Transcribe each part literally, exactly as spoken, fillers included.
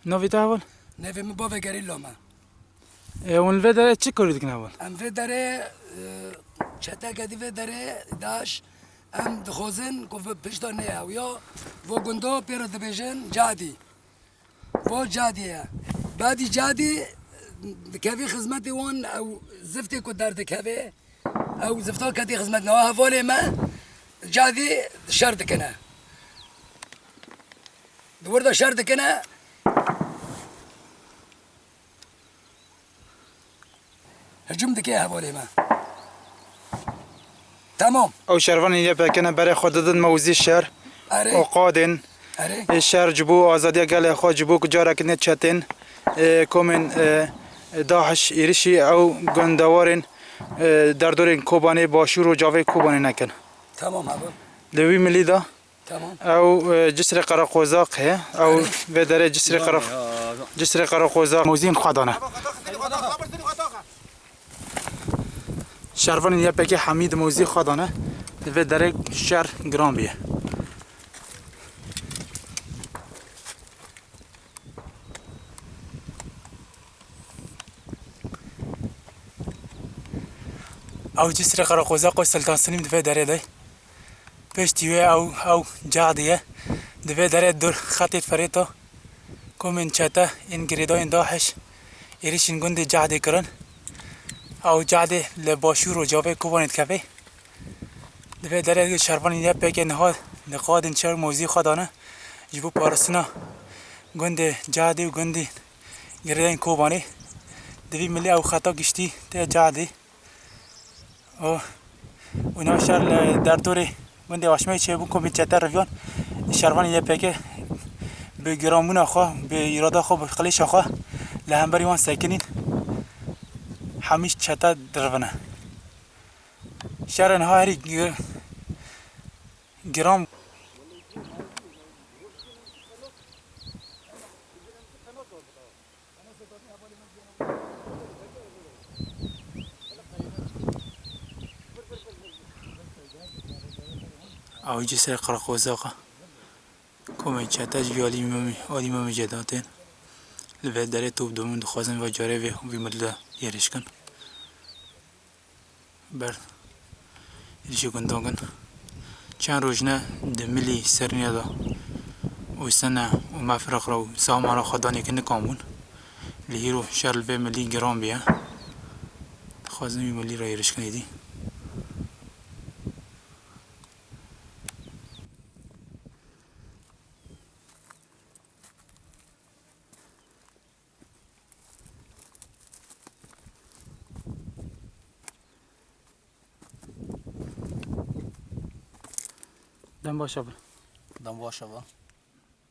Navê te heval? Navê min Bavê Gerîlla me. E, hûn li vê derê çi karî dikin heval? Em vê derê, e, çeteke di vê derê DAIŞ, em dixwazin ku vi pişta nê ew ya, vo gundo pê re dibêjin Cadî. Vo Cadî ye. Badî Cadî dikevî xizmetê wan, ew ziftê ku derdikeve, ew zifta ketî xizmet. Niha hevalê me Cadî şer dikine. Di wir de şer dikine. Hicûm dike hevalê me. Temam. Ew şervanên Y P G ne berê xwe didin mewzî şer Erê. û qadên Erê. ê şer ji bo azadiya gelê xwe, ji bo ku careke nê çetên, ê, komên, ê, DAIŞ êrişî ew gundewarên, ê, derdorên Kobanê, başûr û cavê Kobanê nekin. Tamam abi. Li wî milî de Tamam. Ew, e, Cisrê Qereqozaq heye. Ew Erê. vê derê Cisrê Qere-, Cisrê Qereqozaq mozîn xwe dane. Şervanên Y P G hemî di mozî xwe dane. Di vê derê şer giran bûye. Ew Cisrê Qereqozaq û Siltan Silîm di vê derê de. Piştî wê ew, ew Cadî ye. Di vê derê dur xetê ferê to. Komên çete ên girêdayên DAIŞ êrişên gundê Cadî kirin. Ew Cadî li başûr û cavê Kobanê dikeve. Di vê derê şervanên Y P G niha li qadên şer mozî xwe dane ji bo parastina gundê Cadî û gundên girêdayên Kobanê. Di vî milî ew xeta giştî tê Cadî. Û, û niha şer li derdorê gundê Aşmeyê çêbû, komên çete riviyan şervanên Y P G bi giranbûna xwe, bi îrada xwe, bi qilêşa xwe li hemberî wan sekinîn. Hemî çete dirivine. Şerê niha herî gi-, giran. Ew Cisrê Qereqozaq e. Komên çete ji alî Memê, alî Memê Cedatên. Li vê derê top dibin, dixwazin vê carê vê, vî milî de êrîş kin. Ber êrîşê gundan kin. Çend roj ne di milî serîne de û sene û mefreq re û saman re xwedanê kin nikan bûn. Lê hîro şer li vê milî giran bûye. Dixwazin wî milî re êrîş kin êdî. Dem baş e. Dem baş e.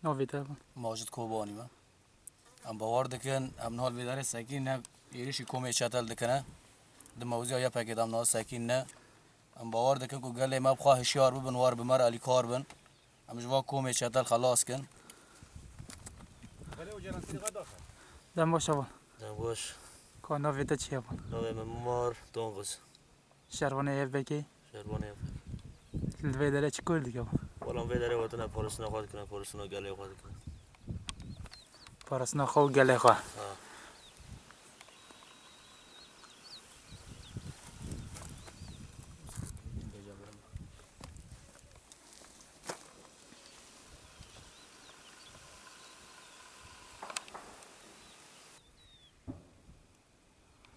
Navê te? Macid Kobanî me. Em bawer dikin, em niha li vê derê sekîn ne êrişî komê çetel dikine. Di mewziya Y P G de em niha sekîn ne. Em bawer dikin ku gelê me bi xwe hişyar bibin, wer bi me re alîkar bin. Em ji van komê çetel xelas kin. Dem baş e. Dem baş. Ka navê te çi ye? Navê min Mar Tongiz. Şervanê Y P G. Şervanê Y P G. Li vê derê çi kar dike? Wala em vê derê hatine parastina xwe dikine, parastina gelê xwe dikine. Parastina xwe û gelê xwe. Ha.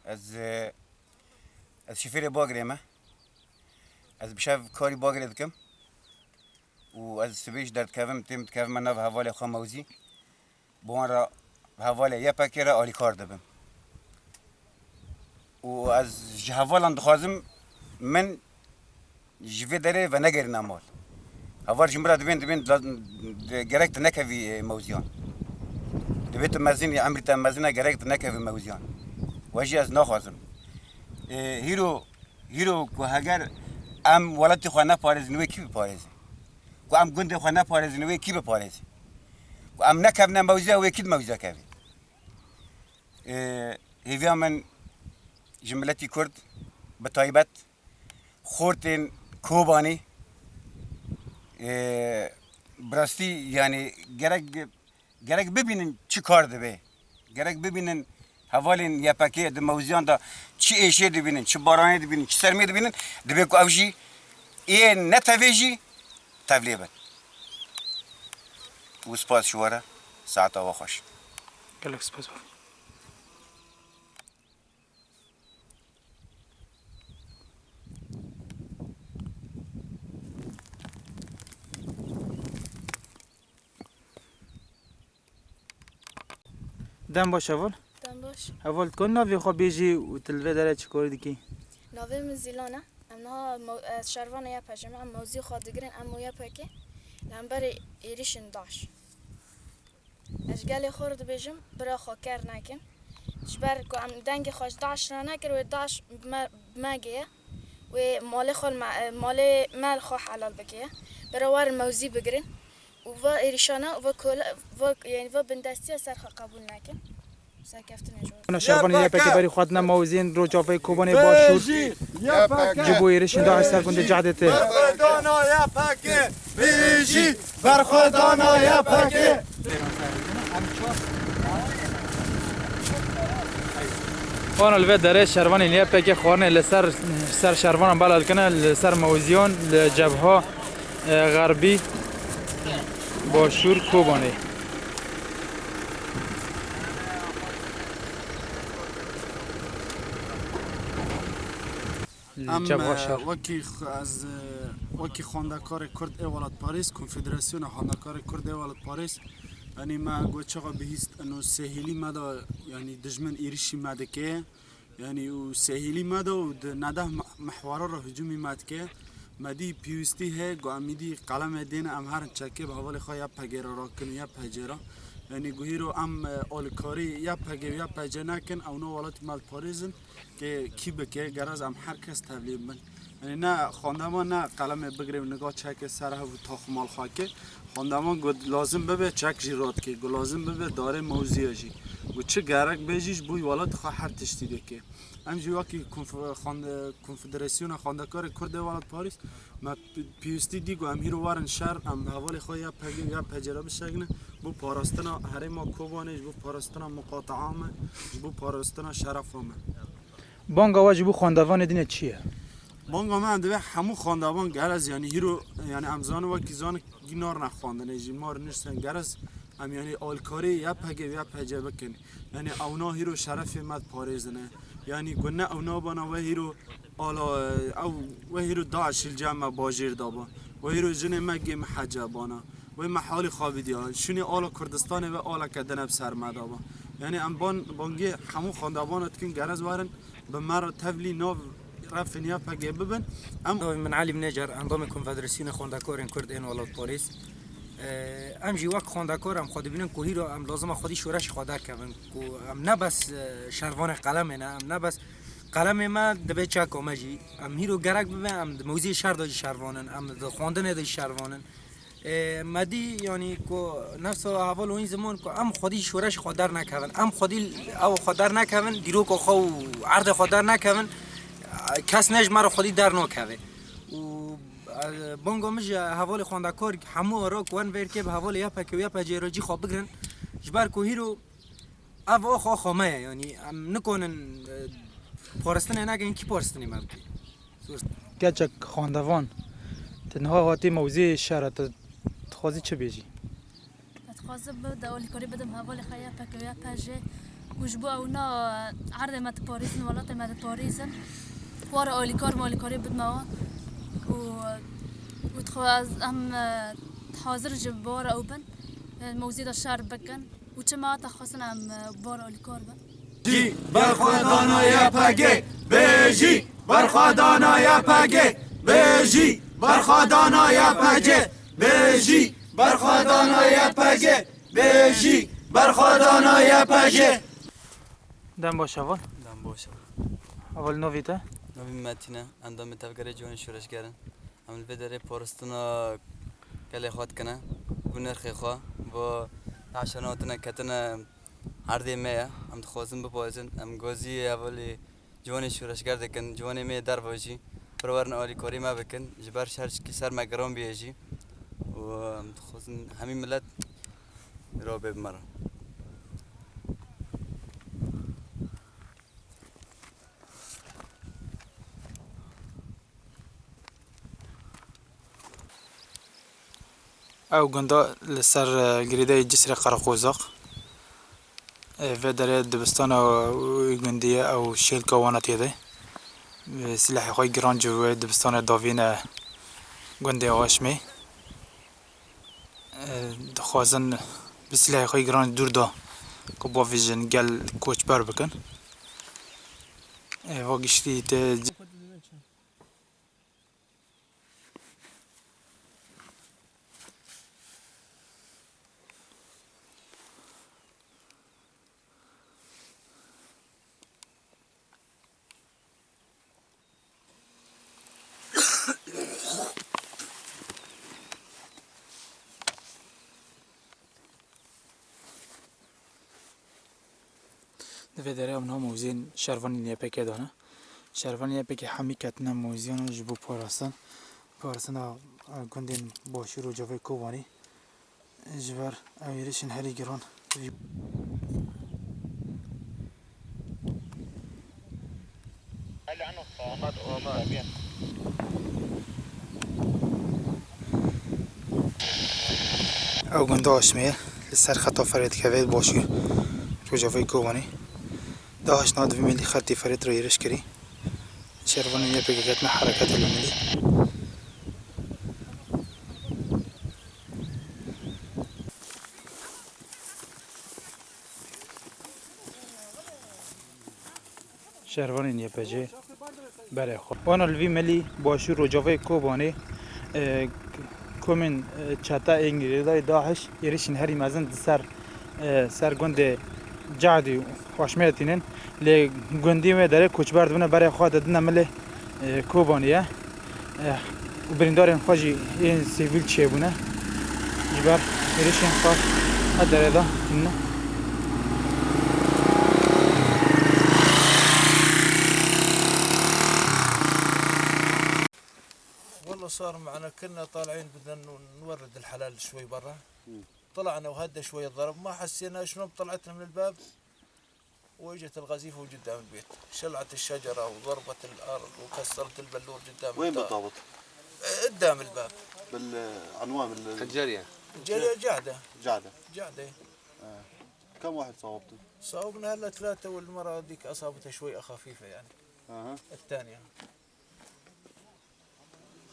Ez, e, ez şofêrê bagirê me. Ez bi şev karî bagirê dikim. Û ez sibê jî derdikevim, têm dikevime nav hevalê xwe mewzî. Bi wan re, hevalê Y P G re alîkar dibim. Û ez ji hevalan dixwazim min ji vê derê venegerîne mal. Heval ji min re dibên, dibên la-, de-, gerek tu nekevî, e, mewziyan. Dibê tu mezin î, emrî te mezin e, gerek tu nekevî mewziyan. We jî ez naxwazim. E, hîro, hîro ku heger em welatê xwe neparêzin, wê kî biparêze? Ku em gundê xwe neparêzin, wê kî biparêze? Ku em nekevne mewziya, wê kî di mewziya kevê? E, hêviya min ji miletî Kurd, bi taybet xortên Kobanê, e, bi rastî, yanî gerek Gerek bibînin çi kar dibe. Gerek bibînin hevalên Y P G di mewziyan de çi êşê dibînin, çi baranê dibînin, çi sermê dibînin, dibe ku ew jî ê ne tevê jî tevlê bin. Û spas ji we re, saeta we xweş. Gelek spas. Dem baş heval. Dem baş. Heval, tu kan navê xwe bêjî û tu li vê derê çi karî dikî? Navê min Zîlan e. Em niha mo-, ez şervanê Y P G me, em mewzî xwe digirin, em û Y P G li hemberî êrîşên DAIŞ. Ez ji gelê xwe re dibêjim, bira xwe ker nekin. Ji ber ku em dengê xwe ji DAIŞ re nekir, wê DAIŞ bi me, bi me giye. Wê malê xwe li me, malê me li xwe helal bike. Bira werin mewzî bigirin. Û va êrîşana, va kola, va, yani va bindestiya ser xwe qebûl nekin. Serkeftinê ji we. Ana şervanê Y P G berî xwe dine mewziyên Rojavayê Kobanê Başûr. Ji bo êrişên DAIŞ ser gundê Cehdê tê. Berxwedana Y P G, bijî berxwedana Y P G. Ana li vê derê şervanên Y P G xwarinê li ser, ser şervanan bela dikine, li ser mewziyan, li cebha, e, xerbî, başûr Kobanê. Em, cevha e, şer. Wekî x-, ez, e, wekî xwendekarê Kurd ê Welatparêz, Konfederasyona Xwendekarê Kurd ê Welatparêz, yanî me got çaxa bihîst, eno sêhîlî me de, yanî dijmin êrişî me dike, yanî û sêhîlî me de û di nodeh me-, mehwara re hicûmî me dike. Me dî pêwîstî heye, got em îdî qelemê dêne, em herin çekê bi hevalê xwe Y P G re rakin û Y P G re. Yanî got hîro em, e, alîkarî Y P G û Y P G nekin, ewna welatî me diparêzin. Kê kî bike, gerez em her kes tevlî bin. Yanî ne xwendevan ne qelemê bigire û niga çeke ser hev û taxumal xwe ke. Xwendevan got lazim bibe çek jî radike, got lazim bibe darê mewziya jî. Got çi gerek be jî ji bo welat xwe her tiştî dike. Em jî wekî konf-, xwend-, Konfederasyona Xwendekarê Kurd ê Welatparêz, me p-, pêwîstî dî got em hîro werin şer, em hevalê xwe Y P G û Y P G re bişegine, bo parastina herêma Kobanê, ji bo parastina miqatea me, ji bo parastina şerefa me. Banga we ji bo xwendevanê dîne çi ye? Banga me em divê hemû xwendevan gerez, yanî hîro, yanî em zanin wekî zanin gînar nexwendine jî mar nişten gerez em yanî alîkarî Y P G û Y P G bikin. Yanî ewna hîro şerefê me diparêzine. Yanî ku ne ewna bana we hîro ala, ew we hîro DAIŞ li cem me bajêr daba. We hîro jinê me gê me hece bana. Wê me halî xwe bidiya. Şûnê ala Kurdistanê ve aleke dine bi ser me de be. Yanî em ban, bangê hemû xwendevana dikin gerez werin bi me re tevlî nav refên Y P G bibin. Em Navê min Elî Necar, endamê Konfederasyona Xwendekarên Kurd ên Welatparêz. Em jî wek xwendekar em xwe dibînin ku hîro em lazima xwedî şoreşê xwe derkevin. Ku em ne bes, e, şervanê qelemê ne, em ne bes qelemê me dibe çeka me jî. Em hîro gerek bibe, em di mewziyê şer de jî şervan in, em di xwendinê de jî şervan in. Ê, me dî, yanî ku nefsa heval û hîn ziman ku em xwedî şoreşê xwe dernekevin. Em xwedî ew xwe dernekevin, dîroka xwe û erdê xwe dernekevin, kes ne ji me re xwedî dernakeve. Û, e, banga min ji hevalê xwendekar hemû ara ku wen vêrkê bi hevalê Y P G û Y P G re cî xwe bigrin. Ji ber ku hîro ev axa axa me ye, yanî em nikonin, e, parastinê nekin, kî parastinê me bike? Keçek xwendevan, tu niha hatî mewziyê şer e, tu dixwazî çi bêjî? Ez dixwazim bi de alîkarî bidim hevalê xwe Y P G û Y P G ku ji bo ewna erdê me diparêzin, welatê me diparêzin. Wara alîkar me alîkarî bidime wan û, û dixwaz em, e, hazir ji bo wara ew bin, e, mewzî de şer bikin. Û çima te xwestin em, e, bar alîkar bin? Bijî berxwedana Y P G, bijî berxwedana Y P G, bijî berxwedana Y P G, bijî berxwedana Y P G, bijî berxwedana Y P G. Dem baş heval. Dem baş heval. Heval navê te? Navê min Metîn e. Endamê Tevgerê Ciwanê Şoreşger in. Em li vê derê parastina gelê xwe dikine. Bo nirxê xwe, bo navşana hatine ketine erdê me ye. Em dixwazin biparêzin. Em gazî hevalê ciwanê şoreşger dikin. Ciwanê me yê derve jî pir werin alîkarî me bikin. Ji ber şer çikî ser me giran bûye jî. Û em dixwazin hemî milet Îro bê bi me re. Ew gunda li ser, e, girêdayê Cisrê Qereqozaq. E, vê derê dibistana wî gundî ye, ew şêlka wan e tê de. E, silahê xwe giran ji wê dibistanê davîne gundê Aşmê. E, dixwazin bi silahê xwe giran dûr da ku bavêjin gel koçber bikin. E, va giştî tê Di vê derê em niha moziyên şervanên Y P G dane. Şervanên Y P G hemî ketine moziyan ji bo parastin. Parastina, e, gundên Başûr û Rojavayê Kobanê. Ji ber ew êrişên herî giran. Ew gunda Aşmê ye, li ser xeta Ferê dikeve, başûr Rojavayê Kobanê. Dahiş niha di vî milî xetê Ferê re êriş kirî. Şervanên Y P G ketine hereketê li milî. Şervanên Y P G berê xwe. Wana li vî milî başûr Rojavayê Kobanê, e, komên, e, çeta ên girêdayî DAIŞ êrişên herî mezin di ser, e, ser gundê Cehd û Aşmê tînin. Lê gundî wê derê koçber dibine, berê xwe didine milê, e, Kobanê ye. Eh, û birîndarên xwe jî ên sivîl çêbûne. Ji ber êrişên xwe her derê de tînine. والله صار معنا كنا طالعين بدنا نورد الحلال شوي برا. طلعنا وهدى شوي الضرب، ما حسينا شلون طلعتنا من الباب. وإجت القذيفة قدام البيت، شلعت الشجرة وضربت الأرض وكسرت البلور قدام وين الدار. بالضبط؟ قدام الباب. بالعنوان بال- الجرية. الجرية جعدة. جعدة. جعدة. آه. كم واحد صاوبتوا؟ صاوبنا هلا ثلاثة، والمرأة هذيك أصابتها شوي خفيفة يعني. أها. الثانية.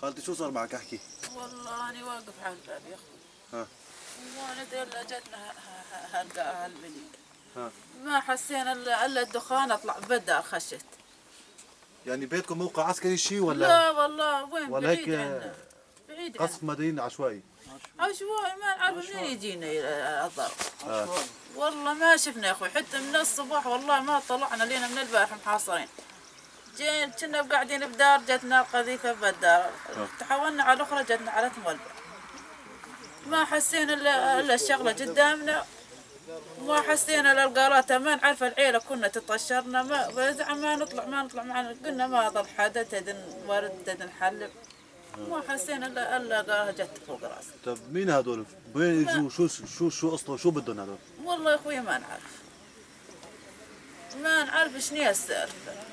خالتي، شو صار معك؟ احكي. والله أنا واقف على الباب يا أخوي. ها. وأنا داير جاتنا ه-، ه-، ه-، هالق-، هالمني. ها. ما حسينا إلا، إلا الدخان أطلع بالدار خشيت. يعني بيتكم موقع عسكري شي ولا؟ لا والله، وين؟ ولا بعيد هيك عنا. بعيد عنا. قصف مدني عشوائي. عشوائي، ما نعرف منين يجينا الضرب. آه. والله ما شفنا يا أخوي، حتى من الصباح والله ما طلعنا، لينا من البارح محاصرين. جينا، كنا قاعدين بدار، جتنا القذيفة بالدار. تحولنا على الأخرى، جتنا على ثمالبا. ما حسينا إلا، إلا الشغلة قدامنا. ما حسينا إلا القالاته، ما نعرف العيلة كنا تطشرنا، ما، زعما ما نطلع، ما نطلع، ما ن-، قلنا ما ضل حدا، تدن ورد، تدن حلب. ما حسينا إلا، إلا قالها جت فوق راسنا. طب مين هدول؟ وين ما اجوا؟ شو، شو، شو أصله؟ شو بدهم هدول؟ والله يا أخوي ما نعرف. ما نعرف شنو هالسالفة.